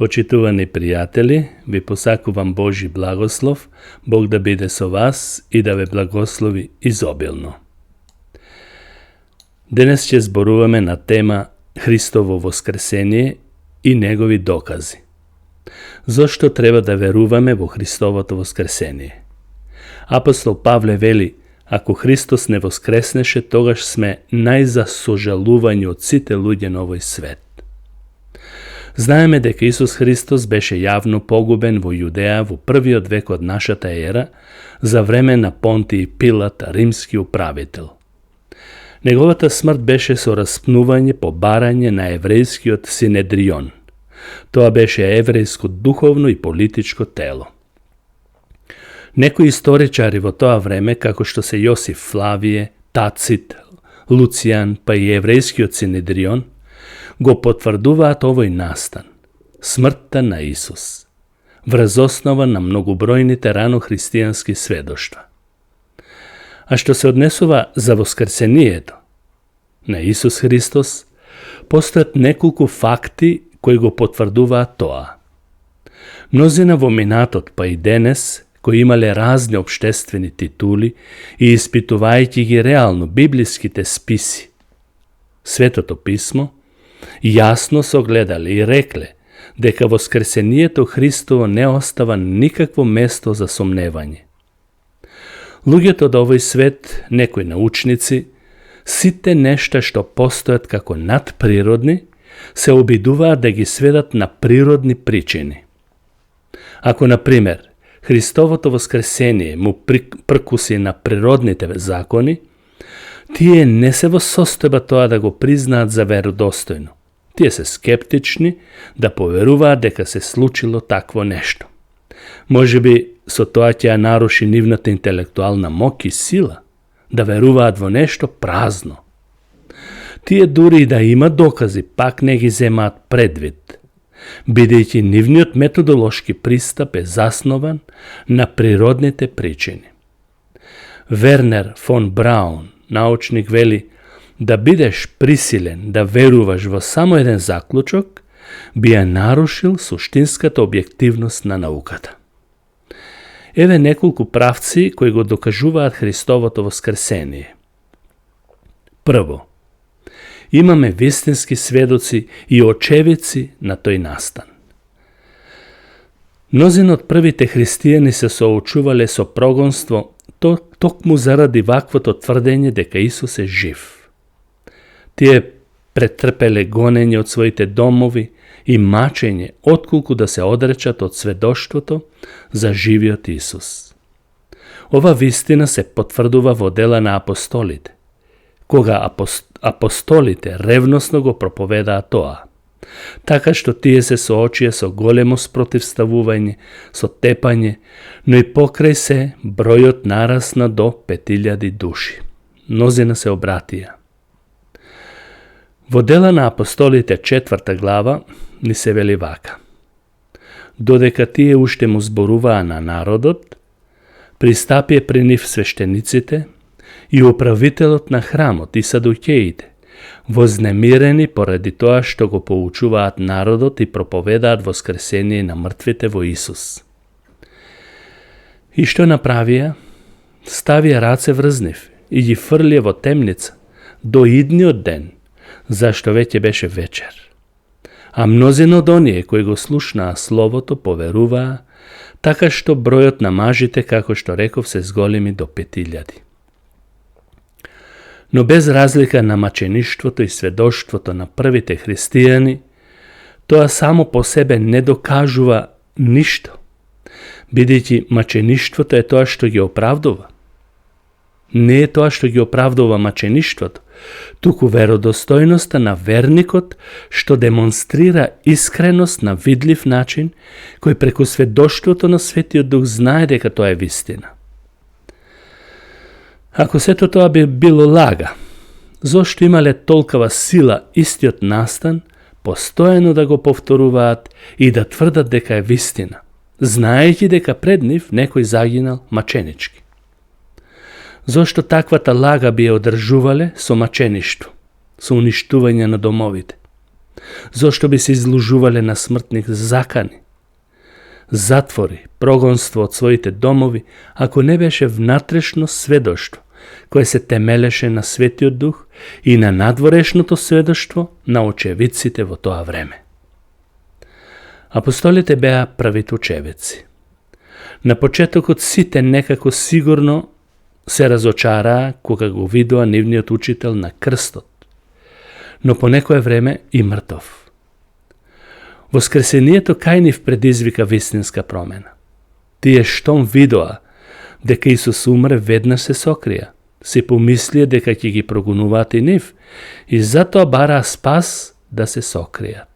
Почитувани пријатели, ви посакувам Божи благослов, Бог да биде со вас и да ве благослови изобилно. Денес ќе зборуваме на тема Христово воскресение и негови докази. Зошто треба да веруваме во Христовото воскресение? Апостол Павле вели, ако Христос не воскреснеше, тогаш сме најзасожалување од сите луѓе на овој свет. Знаеме дека Исус Христос беше јавно погубен во Јудеја во првиот век од нашата ера, за време на Понтиј Пилат, римски управител. Неговата смрт беше со распнување по барање на еврејскиот Синедрион. Тоа беше еврејско духовно и политичко тело. Некои историчари во тоа време, како што се Јосиф Флавије, Тацит, Луцијан, па и еврејскиот Синедрион, го потврдуваат овој настан, смртта на Исус, врз основа на многобројните рано христијански сведоштва. А што се однесува за воскресението на Исус Христос, постојат неколку факти кои го потврдуваат тоа. Мнозина во минатот, па и денес, кои имале разни општествени титули и испитувајќи ги реално библиските списи, Светото писмо, јасно согледале и рекле дека воскресението Христово не остава никакво место за сомневање. Луѓето од овој свет, некои научници, сите нешта што постојат како надприродни, се обидуваат да ги сведат на природни причини. Ако, например, Христовото воскресение му пркуси на природните закони, тие не се во состојба тоа да го признаат за веродостојно. Тие се скептични да поверуваат дека се случило такво нешто. Можеби со тоа ќе ја наруши нивната интелектуална мок и сила, да веруваат во нешто празно. Тие дури и да има докази, пак не ги земаат предвид, бидејќи нивниот методолошки пристап е заснован на природните причини. Вернер фон Браун, научник, вели, да бидеш присилен да веруваш во само еден заклучок, би ја нарушил суштинската објективност на науката. Еве неколку правци кои го докажуваат Христовото воскресение. Прво, имаме вистински сведоци и очевидци на тој настан. Мнозина од првите христијани се соочувале со прогонство токму заради ваквото тврдење дека Исус е жив. Тие претрпеле гонење од своите домови и мачење отколку да се одречат од сведоштвото за живиот Исус. Ова вистина се потврдува во дела на апостолите, кога апостолите ревносно го проповедаат тоа, така што тие се соочија со големо спротивставување, со тепање, но и покрај се бројот нарасна до 5000 души. Мнозина се обратија. Во дела на апостолите 4 глава ни се вели вака. Додека тие уште му зборуваа на народот, пристапија при нив свештениците и управителот на храмот и садукеите, вознемирени поради тоа што го поучуваат народот и проповедаат воскресение на мртвите во Исус. И што направија? Ставија раце врз нив и ги фрлија во темница до идниот ден, зашто веќе беше вечер. А мнозина од оние кои го слушнаа словото поверуваа, така што бројот на мажите, како што реков, се зголеми до 5000. Но без разлика на мачеништвото и сведоштвото на првите христијани, тоа само по себе не докажува ништо, бидејќи мачеништвото е тоа што ги оправдува. Не е тоа што ги оправдува мачеништвото, туку веродостојноста на верникот што демонстрира искреност на видлив начин, кој преку сведоштвото на Светиот Дух знае дека тоа е вистина. Ако сето тоа би било лага, зошто имале толкова сила истиот настан, постојано да го повторуваат и да тврдат дека е вистина, знаејќи дека пред нив некој загинал маченички? Зошто таквата лага би ја одржувале со мачеништво, со уништување на домовите? Зошто би се изложувале на смртни закани, затвори, прогонство од своите домови, ако не беше внатрешно сведоштво, кое се темелеше на Светиот Дух и на надворешното сведоштво на очевидците во тоа време. Апостолите беа правите учевици. На почетокот сите некако сигурно се разочараа кога го видоа нивниот учител на крстот, но по некое време и мртов. Воскресението кај нив предизвика вистинска промена. Тие штом видоа дека Исус умре, веднаш се сокрија, се помислија дека ќе ги прогонуваат и нив и затоа бараа спас да се сокријат.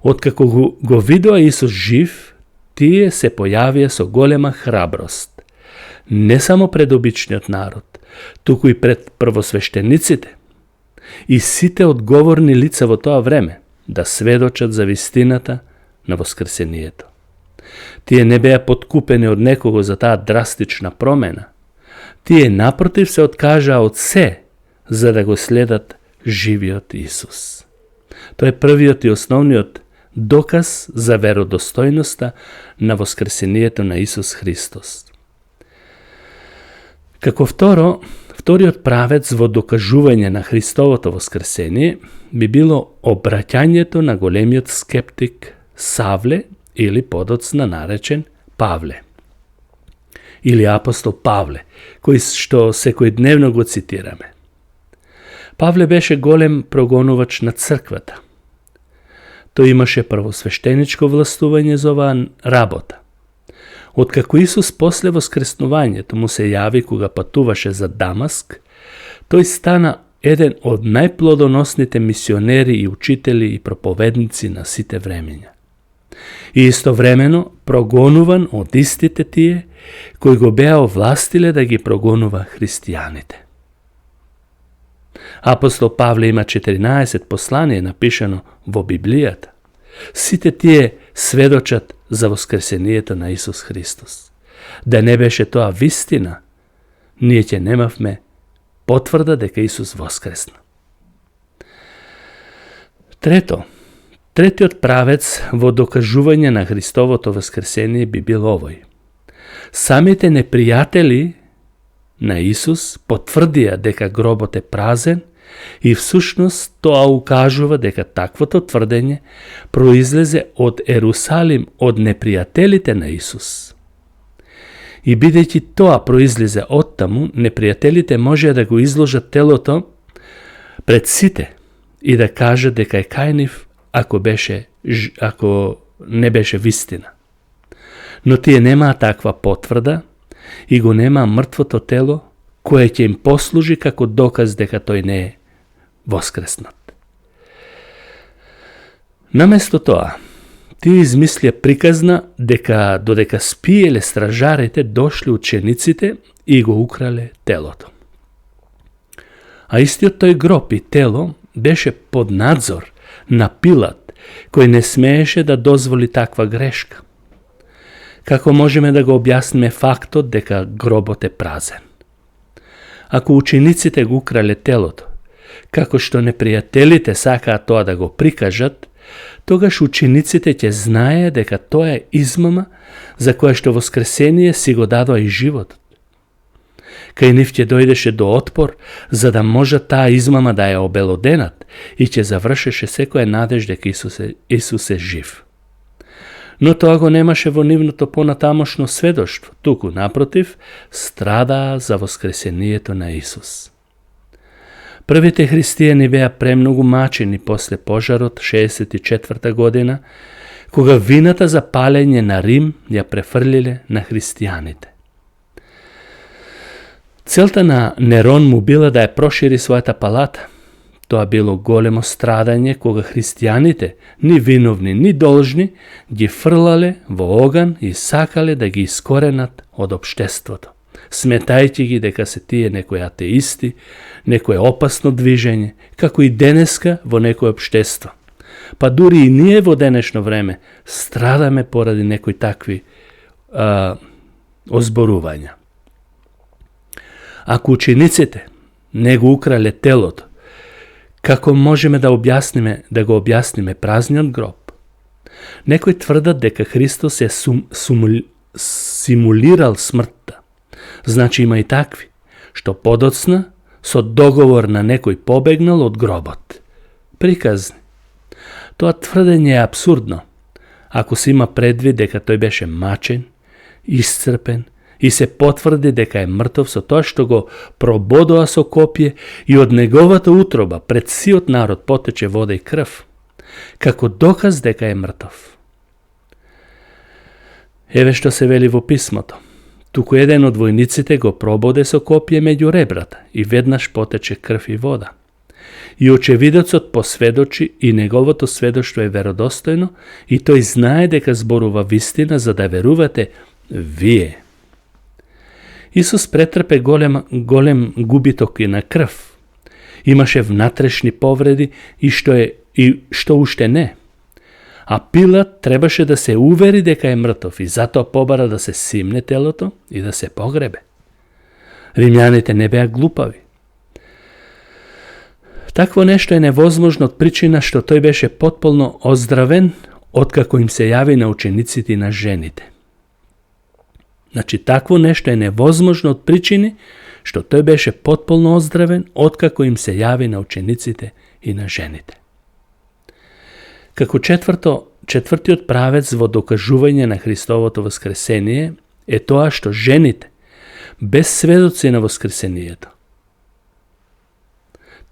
Откако го видоа Исус жив, тие се појавија со голема храброст, не само пред обичниот народ, туку и пред првосвештениците и сите одговорни лица во тоа време да сведочат за вистината на воскресението. Тие не беа подкупени од некого за таа драстична промена. Тие напротив се откажаа од се за да го следат живиот Исус. Тој е првиот и основниот доказ за веродостојноста на воскресението на Исус Христос. Како вториот правец во докажување на Христовото воскресение би било обраќањето на големиот скептик Савле или подоцна наречен Павле. Или апостол Павле, кој што секојдневно го цитираме. Павле беше голем прогонувач на црквата. Тој имаше првосвештеничко властување за оваа работа. Откако Исус после воскреснувањето му се јави кога патуваше за Дамаск, тој стана еден од најплодоносните мисионери и учители и проповедници на сите времења. И истовремено прогонуван од истите тие кои го беа овластиле да ги прогонува христијаните. Апостол Павле има 14 посланија напишано во Библијата. Сите тие сведочат за воскресението на Исус Христос. Да не беше тоа вистина, ние ќе немавме потврда дека Исус воскресна. Третиот правец во докажување на Христовото воскресение би бил овој. Самите непријатели на Исус потврдија дека гробот е празен и всушност тоа укажува дека таквото тврдење произлезе од Ерусалим, од непријателите на Исус. И бидејќи тоа произлезе од таму, непријателите можеа да го изложат телото пред сите и да кажат дека е кај нив ако не беше вистина. Но тие немаа таква потврда и го немаа мртвото тело кое ќе им послужи како доказ дека тој не е воскреснат. Наместо тоа, тие измислија приказна дека додека спиеле стражарите, дошли учениците и го украле телото. А истиот тој гроб и тело беше под надзор на Пилат, кој не смееше да дозволи таква грешка. Како можеме да го објасниме фактот дека гробот е празен? Ако учениците го украле телото, како што непријателите сакаат тоа да го прикажат, тогаш учениците ќе знае дека тоа е измама за која што воскресение си го дадоа и животот. Кај нив ќе дојдеше до отпор, за да може таа измама да ја обелоденат и ќе завршеше секоја надеж дека Исус е жив. Но тоа го немаше во нивното понатамошно сведоштво, туку напротив, страдаа за воскресението на Исус. Првите христијани беа премногу мачени после пожарот 64 година, кога вината за палење на Рим ја префрлиле на христијаните. Целта на Нерон му била да ја прошири својата палата. Тоа било големо страдање кога христијаните, ни виновни, ни должни, ги фрлале во оган и сакале да ги искоренат од општеството, сметајќи ги дека се тие некои атеисти, некое опасно движење, како и денеска во некое општество. Па дури и ние во денешно време страдаме поради некои такви озборувања. Ако учениците не го украле телото, Како можеме да го објасниме празниот гроб? Некои тврдат дека Христос е симулирал смртта. Значи има и такви, што подоцна, со договор на некој побегнал од гробот. Приказни. Тоа тврдење е абсурдно, ако се има предвид дека тој беше мачен, исцрпен и се потврди дека е мртов со тоа што го прободоа со копје и од неговата утроба пред сиот народ потече вода и крв, како доказ дека е мртов. Еве што се вели во писмото. Туку еден од војниците го прободе со копје меѓу ребрата и веднаш потече крв и вода. И очевидецот посведочи и неговото сведоштво е веродостојно и тој знае дека зборува вистина за да верувате вие. Исус претрпе голем губиток и на крв. Имаше внатрешни повреди и што уште не. А Пилат требаше да се увери дека е мртов и затоа побара да се симне телото и да се погребе. Римјаните не беа глупави. Такво нешто е невозможно од причина што тој беше потполно оздравен откако им се јави на учениците и на жените. Значи, такво нешто е невозможно од причини што тој беше потполно оздравен откако им се јави на учениците и на жените. Како четвртиот правец во докажување на Христовото воскресение е тоа што жените, без сведоци на воскресението,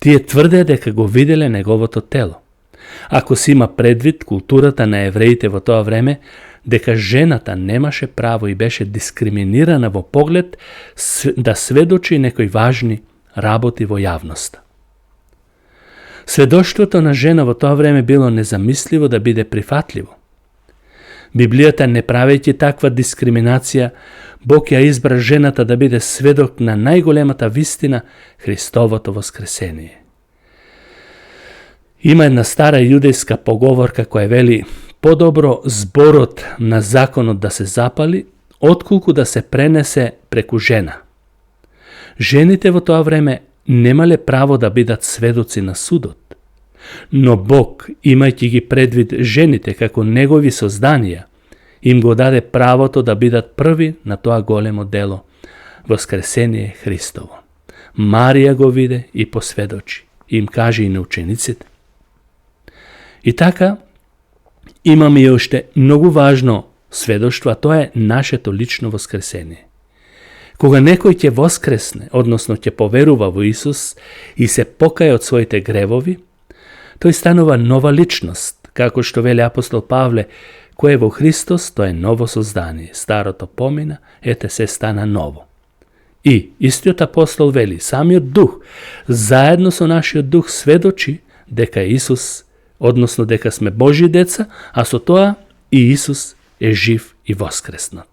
тие тврдеа дека го виделе неговото тело. Ако се има предвид културата на евреите во тоа време, дека жената немаше право и беше дискриминирана во поглед да сведочи некои важни работи во јавноста. Сведоштвото на жена во тоа време било незамисливо да биде прифатливо. Библијата, не правејќи таква дискриминација, Бог ја избра жената да биде сведок на најголемата вистина, Христовото воскресение. Има една стара јудејска поговорка која вели: подобро зборот на законот да се запали, отколку да се пренесе преку жена. Жените во тоа време немале право да бидат сведоци на судот. Но Бог, имајќи ги предвид жените како негови созданија, им го даде правото да бидат први на тоа големо дело, воскресение Христово. Марија го виде и посведочи, им каже и на учениците. И така, имаме и уште многу важно сведоштво, а тоа е нашето лично воскресение. Кога некој ќе воскресне, односно ќе поверува во Исус и се покаја од своите гревови, тој станува нова личност, како што вели апостол Павле: кој е во Христос, тоа е ново создание. Старото помина, ете се стана ново. И истиот апостол вели: самиот дух, заедно со нашиот дух, сведочи дека Исус, односно дека сме Божји деца, а со тоа и Исус е жив и воскреснат.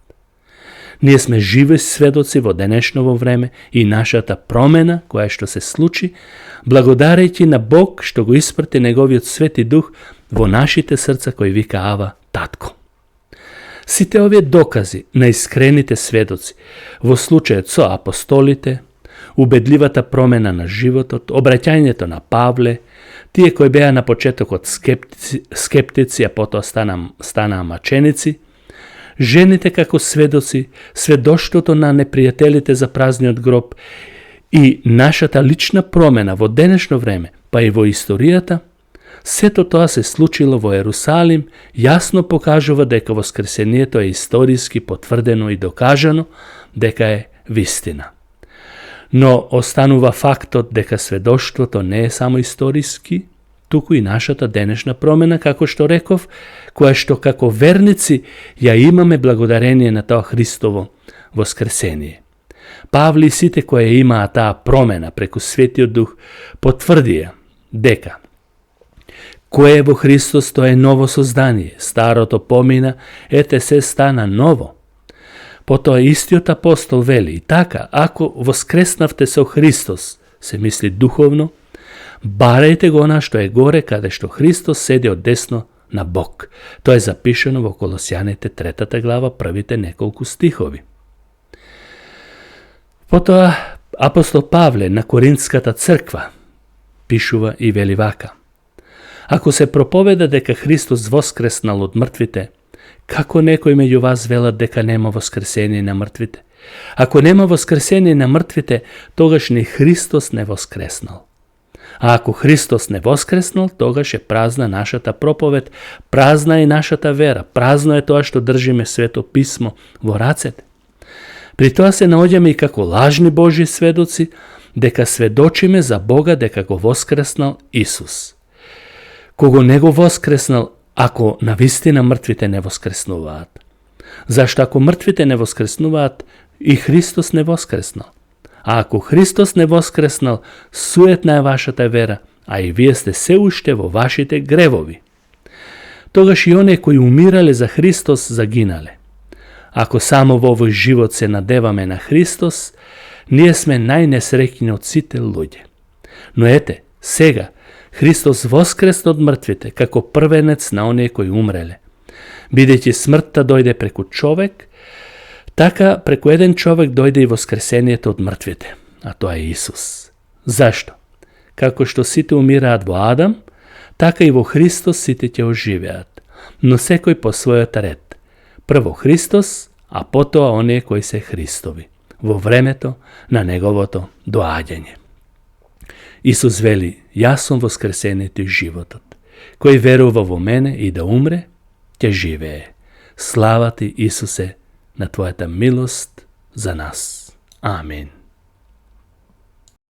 Ние сме живи сведоци во денешново време и нашата промена, која што се случи, благодарејќи на Бог што го испрати неговиот свети дух во нашите срца, кој вика Ава, Татко. Сите овие докази на искрените сведоци во случајот со апостолите, убедливата промена на животот, обраќањето на Павле, тие кои беа на почетокот скептици, а потоа станаа маченици, жените како сведоци, сведоштвото на непријателите за празниот гроб и нашата лична промена во денешно време, па и во историјата, сето тоа се случило во Ерусалим, јасно покажува дека воскресението е историски потврдено и докажано дека е вистина. Но останува фактот дека сведоштвото не е само историски, туку и нашата денешна промена, како што реков, која што како верници ја имаме благодарение на тоа Христово воскресение. Павле и сите кои имаа таа промена преку Светиот Дух потврдија дека кој е во Христос, тоа е ново создание, старото помина, ете се стана ново. Потоа истиот апостол вели: така, ако воскреснавте со Христос, се мисли духовно, барајте го она што е горе, каде што Христос седи од десно на Бог. Тоа е запишено во Колосјаните 3 глава, првите неколку стихови. Потоа апостол Павле на Коринтската црква пишува и вели вака: Ако се проповеда дека Христос воскреснал од мртвите, како некој меѓу вас велат дека нема воскресение на мртвите? Ако нема воскресение на мртвите, тогаш ни Христос не воскреснал. А ако Христос не воскреснал, тогаш е празна нашата проповед, празна е нашата вера, празно е тоа што држиме Свето писмо во рацете. При тоа се наоѓаме и како лажни Божји сведоци, дека сведочиме за Бога дека го воскреснал Исус. Кого не го воскреснал, ако навистина мртвите не воскреснуваат? Зашто ако мртвите не воскреснуваат, и Христос не воскреснал. А ако Христос не воскреснал, суетна е вашата вера, а и вие сте се уште во вашите гревови. Тогаш и оние кои умирале за Христос загинале. Ако само во овој живот се надеваме на Христос, ние сме најнесреќни од сите луѓе. Но ете, сега, Христос воскресна од мртвите како првенец на оние кои умреле. Бидејќи смртта дојде преку човек, така преку еден човек дојде и воскресението од мртвите, а тоа е Исус. Зашто? Како што сите умираат во Адам, така и во Христос сите ќе оживеат, но секој по својот ред. Прво Христос, а потоа оние кои се Христови, во времето на Неговото доаѓање. Исус вели: Јас сум воскресението и животот. Кој верува во мене и да умре, ќе живее. Слава ти, Исусе, на Твојата милост за нас. Амин.